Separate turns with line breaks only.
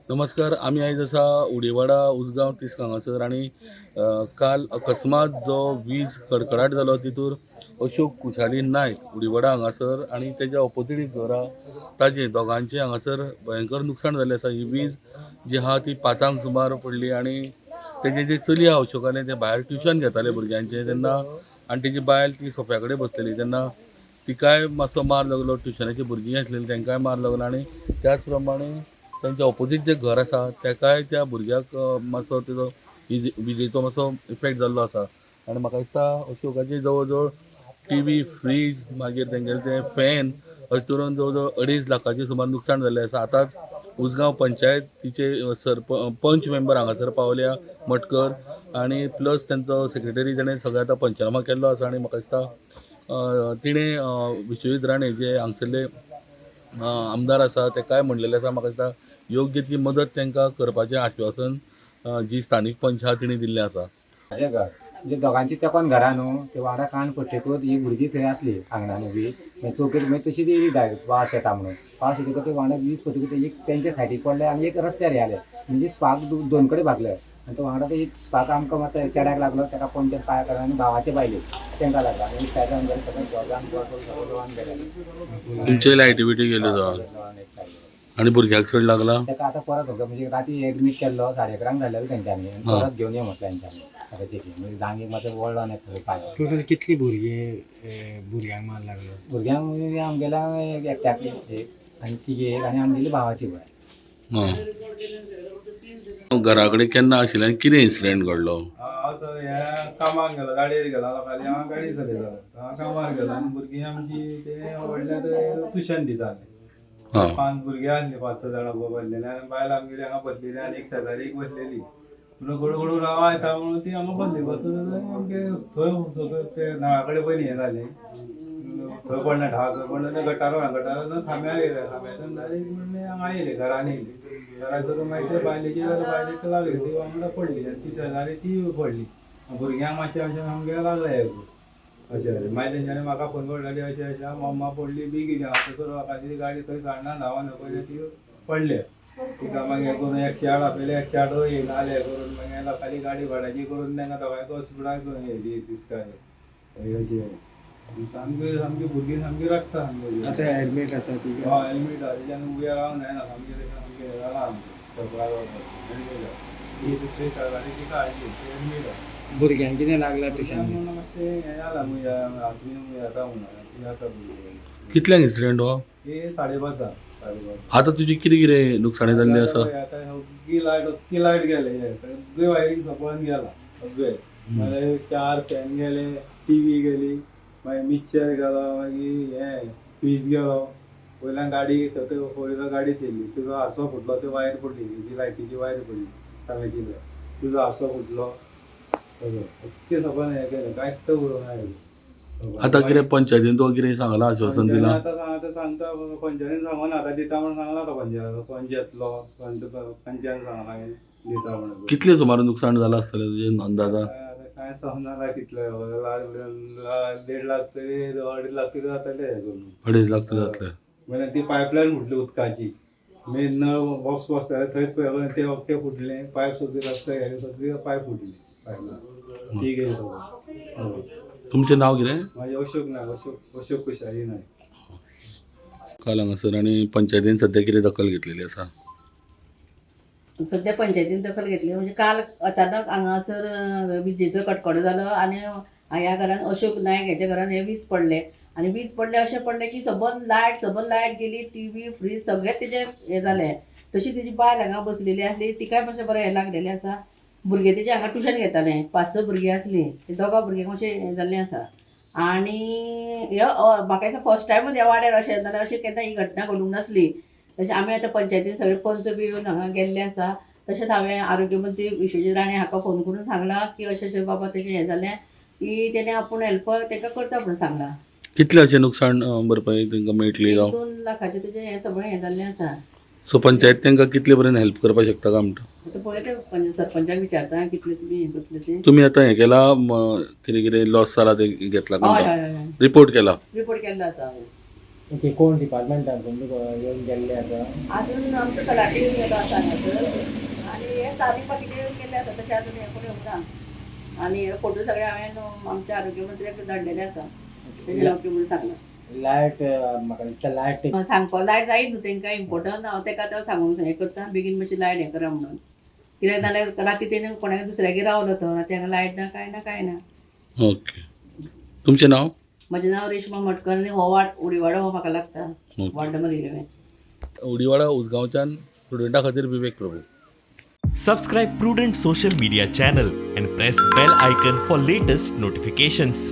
नमस्कार. आमी आयज आसा उडीवाडा उसगांव तिस्क हांगासर आनी काल अकस्मात जो वीज कडकडाट जालो तितूर अशोक कुशाली नायक उडीवाडा हांगासर आनी तेज्या ऑपोजीट एक घर आहा ताजें दोगांचें हांगासर भयंकर नुकसाण जाल्लें आसा. ही वीज जी आहा ती 5 सुमार पडली आनी तेजें जें चली आहा अशोकालें तें भायर ट्युशन घेतालें भुरग्यांचें तेन्ना आनी तेजी बायल ती सोफ्या कडेन बसलेली तेन्ना तिकाय मातसो मार लागलो. ट्युशनाची भुरगीं आसलेलीं तांकांय मार लागलो आनी त्याच प्रमाणे तांच्या ऑपोजीट जें घर आसा तेकाय त्या भुरग्याक मातसो तेजो विजेचो मातसो इफेक्ट जाल्लो आसा. आनी म्हाका दिसता अशोकाचे जवळ जवळ टीवी, फ्रीज, मागीर तेंगेलें तें फॅन अशें करून जवळ जवळ 2.5 लाखाचें सुमार नुकसाण जाल्लें आसा. आतांच उसगांव पंचायत तिचे सरपंच मेंबर हांगासर पावल्या मटकर आनी प्लस तेंचो सेक्रेटरी तेणें सगळें आतां पंचनामा केल्लो आसा. आनी म्हाका दिसता तिणें विश्वजीत राणे जे हांगसरले आमदार आसा तेकाय म्हणलेलें आसा. म्हाका दिसता योग्य ती मदत तांकां करपाचें आश्वासन जी स्थानीक पंच आहा तिणें दिल्लें आसा.
म्हजें घर म्हणजे दोगांची तेंकोन घरां न्हू ते वाडा कान पडटकूच ही भुरगीं थंय आसली आंगणान उबी मागीर चौकेर मागीर तशी ती येयली डायरेक्ट वास येता म्हणून. वास येतकच ते वांगडा वीज पडटकूच एक तेंच्या सायडीक पडले आनी एक रस्त्यार हे आले म्हणजे स्पार्क दोन कडेन भागले आनी तो वांगडा ते एक स्पार्क आमकां मातसो चेड्याक लागलो तेका पंचर पांय काडलो आनी भावाचे बायलेक तेंकां लागलो आनी एक सायडान गेले सगळे दोगांक सगळे दोगांक गेले.
तुमचे लायटी बिटी गेल्यो
दोगांक एक सायडीक.
आनी भुरग्याक चड लागला
तेका आतां परत म्हणजे राती एडमीट केल्लो 11:30 धाडलेलो तेंच्यांनी आनी परत घेवन यो म्हटलें तेंच्यांनी आतां चेकींग म्हणजे जांगीक मातसें वळ्ळो आनी थंय पांय.
टोटल कितली भुरगीं भुरग्यांक मार लागलो?
भुरग्यांक म्हणजे आमगेल्या एकट्याक एक आनी तिगे एक आनी आमगेली भावाची बायल.
घरा कडेन केन्ना आशिल्लें आनी कितें इन्सिडंट घडलो?
हांव सर ह्या कामाक गेलो, गाडयेर गेलो लोकांनी. हांव गाडी चलयतालो, हांव कामार गेलो आनी भुरगीं आमची ते व्हडले ते ट्युशन दिताले. 5 भुरगीं आसलीं, 5-6 जाणां बसलेलीं आनी बायल आमगेली हांगा बसलेली आनी एक शेजारी एक बसलेली. म्हणून गडगडू आवाज येता म्हणून ती हांगा बसली. बसून आमगे थंय सगळें ते नळा कडेन पयलीं हें जालें, थंय पडलें ढाक, थंय पडलें तें गटारान, गटारान खांब्यार येयलें, खांब्याच्यान डायरेक्ट म्हणलें हांगा येयलें, घरान येयलें. घरान करून मागीर ते बायलेची जाल्यार बायलेक लागली, ती वांगडा पडली आनी ती शेजारी ती पडली. भुरग्यांक मातशें अशें आमगें लागलें हें करून अशें जालें. मागीर तेंच्यांनी म्हाका फोन करून अशें अशें मम्मा पडली बी कितें हांव तसो लोकांची गाडी थंय साडना धांवन पयलें ती पडल्या तिका मागीर हें करून 108 आपयलें, 108 येयना जालें करून मागीर लोकांची गाडी भाड्याची करून तांकां दोगांयक हॉस्पिटलाक येयली तिस्काय अशें. सामकी सामकी भुरगीं सामकी रडटा सामकी.
आतां एडमीट आसा ती?
हय, हेल्मेट आहा तेज्यान उबें रावंक जायना सामकें, तेका सामकें हें जालां आमचें सगळ्याक. ही दुसरी शेजारी तिका हाडली, ती एडमीट आहा.
भुरग्यांक कितें लागला ट्युशन?
म्हणून मातशें हें जालां हात बी येता म्हणून ती आसा भुरगीं.
कितल्यांक इन्सिडंट हो?
ही 5:30 5:30.
आतां तुजी कितें कितें नुकसाणी जाल्ली आसा?
आतां सगळी लायट, अख्खी लायट गेले, सगळी वायरींग सपळून गेला सगळे. मागीर 4 फॅन गेले, टीव्ही गेली, मागीर मिक्सर गेलो, मागीर हें फ्रीज गेलो. वयल्यान गाडी फोर व्हिलर गाडी थेयली, तिजो हारसो फुटलो, ती वायर पडली, ती लायटीची वायर पडली तांब्याची, तिजो हारसो फुटलो, सगळें अख्खें सगळें हें केलें, कांयच उरूंक ना हेजें.
आतां कितें पंचायतीन तुका कितें सांगलां, आश्वासन दिलां?
आतां आतां सांगता पंचायतीन सांगूना, आतां दिता म्हणून सांगलां तो पंचायत, पंच येतलो, पंचायत सांगलां दिता म्हणून.
कितलें सुमार नुकसाण जालां आसतलें तुजें अंदाजा?
आतां कांय समजना कितलें, लाख 1.5 लाख तरी, 2.5 लाख तरी जातलें हें करून.
2.5 लाख तरी जातलें.
म्हणल्यार ती पायपलायन फुटली उदकाची, मेन नळ बॉक्स बसताले थंय पळय ते अख्खे फुटले, पायप सगळी रस्त्यार गेले, सगळी पायप फुटली, पायपलायन ती गेली सगळी.
तुमचें नांव कितें?
मागीर अशोक नायक, अशोक कुशाली नायक.
काल हांगासर आनी पंचायतीन सद्या कितें दखल घेतलेली आसा?
सद्या पंचायतीन दखल घेतली म्हणजे काल अचानक हांगासर विजेचो कटकटो जालो आनी ह्या घरान अशोक नायक हेच्या घरान हे वीज पडले आनी वीज पडले अशें पडलें की सबंद लायट, सबंद लायट गेली, टीव्ही, फ्रीज सगळें तेजें हें जालें. तशी तेजी बायल हांगा बसलेली आसली, तिकाय मातशें बरें हें लागलेलें आसा. भुरगें तेजें हांगा ट्युशन घेतालें, 5-6 भुरगीं आसलीं, ते दोगां भुरग्यांक मातशें हें जाल्लें आसा. आनी हे म्हाका दिसता फर्स्ट टायमूच ह्या वाड्यार अशें जालें, अशें केन्ना ही घटना घडूंक नासली. तशें आमी आतां पंचायतीन सगळे पंच बी येवन हांगा गेल्ले आसा. तशेंच हांवें आरोग्य मंत्री विश्वजीत राणे हाका फोन करून सांगलां की अशें अशें बाबा तेजें हें जालें की तेणें आपूण हेल्प तांकां करता म्हणून सांगलां.
कितलें अशें नुकसाण भरपाई तांकां मेळटली जावं?
1-2 लाखाचें तेजें हें सगळें हें जाल्लें आसा.
सो पंचायत तांकां कितले पर्यंत हेल्प करपाक शकता काय म्हणटा?
आतां पळय ते सरपंचाक विचारता कितले तुमी हें करतले ते.
तुमी आतां हें केलां, कितें कितें लॉस जाला तें घेतलां
हय
काय?
हय हय,
रिपोर्ट केला?
रिपोर्ट केल्लो आसा हांवें.
ओके, कोण डिपार्टमेंटान येवन गेल्ले आसा?
अजून आमचो तलाठी येवन गेलो आसा हांगासर आनी हे स्थानीक बाकीचे येवन गेल्ले आसा, तशें अजून हे कोण येवंक ना. आनी हे फोटो सगळे हांवें आमच्या आरोग्य मंत्र्याक धाडलेले आसा, तेजें ओके म्हणून सांगलां.
लायट म्हाका दिसता लायट
सांगपाक लायट जाय न्हू तेंकां इम्पोर्टंट. हांव तेका आतां सांगूंक हें करता, बेगीन मातशी लायट हें करा म्हणून, कित्याक नाल्यार राती तेणें कोणाक दुसऱ्यागेर रावलो तो राती हांगा लायट ना कांय ना कांय ना.
ओके, तुमचें नांव?
म्हजें नांव रेश्मा मटकर आनी हो वार्ड उडीवाडो हो म्हाका लागता,
ओके.
Ward number 11.
उडीवाडा उसगांवच्यान स्टुडंटा खातीर Vivek Prabhu.
Subscribe Prudent Social Media channel and press bell icon for latest notifications.